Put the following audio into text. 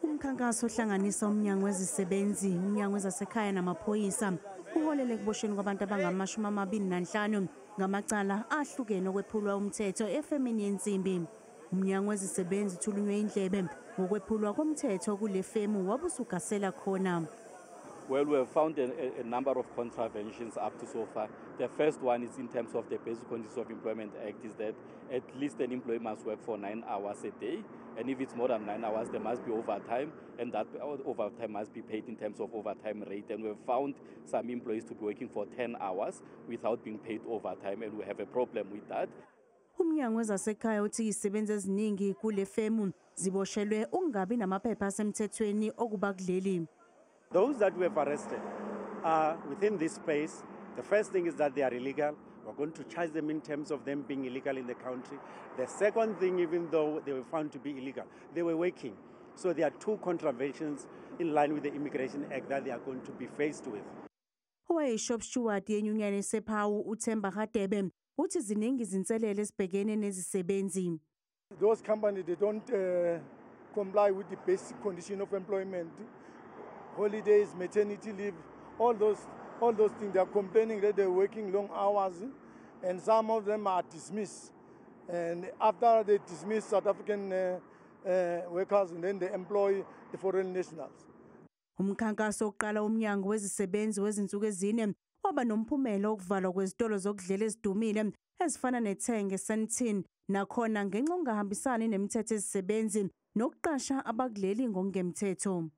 Umkhankaso ohlanganisa umnyango wezisebenzi, umnyango wezasekhaya namaphoyisa uholele ekuboshweni kwabantu abangama-25 ngamacala ahlukene okwephulwa umthetho efemini yensimbi. Umnyango wezisebenzi uthulunywe indlebe ngokwephulwa komthetho kule femu wabe usugasela khona. Well, we have found a number of contraventions up to so far. The first one is in terms of the Basic Conditions of Employment Act, is that at least an employee must work for 9 hours a day. And if it's more than 9 hours, there must be overtime, and that overtime must be paid in terms of overtime rate. And we've found some employees to be working for 10 hours without being paid overtime, and we have a problem with that. Umnyango wezasekhaya uthi izisebenzi eziningi kule femu ziboshelwe ukungabi namaphepha asemthethweni okuba kuleli. Those that we have arrested are within this space. The first thing is that they are illegal. We're going to charge them in terms of them being illegal in the country. The second thing, even though they were found to be illegal, they were working. So there are two contraventions in line with the Immigration Act that they are going to be faced with. Owaye-shop steward yenyunyana yeSAPOWU, uThemba Hadebe, uthi ziningi izinselele ezibhekene nezisebenzi. Those companies, they don't comply with the basic condition of employment, holidays, maternity leave, all those things. They are complaining that they're working long hours, and some of them are dismissed. And after they dismiss South African workers, and then they employ the foreign nationals. Umkhankaso oqala umnyango wezisebenzi wezinsuku ezine waba nomphumela wokuvalwa kwezitolo zokudlela ezidumile ezifana neThenge Sandton, nakhona ngenxa yokungahambisani nemithetho ezisebenzi nokuqasha abakuleli ngokungemthetho.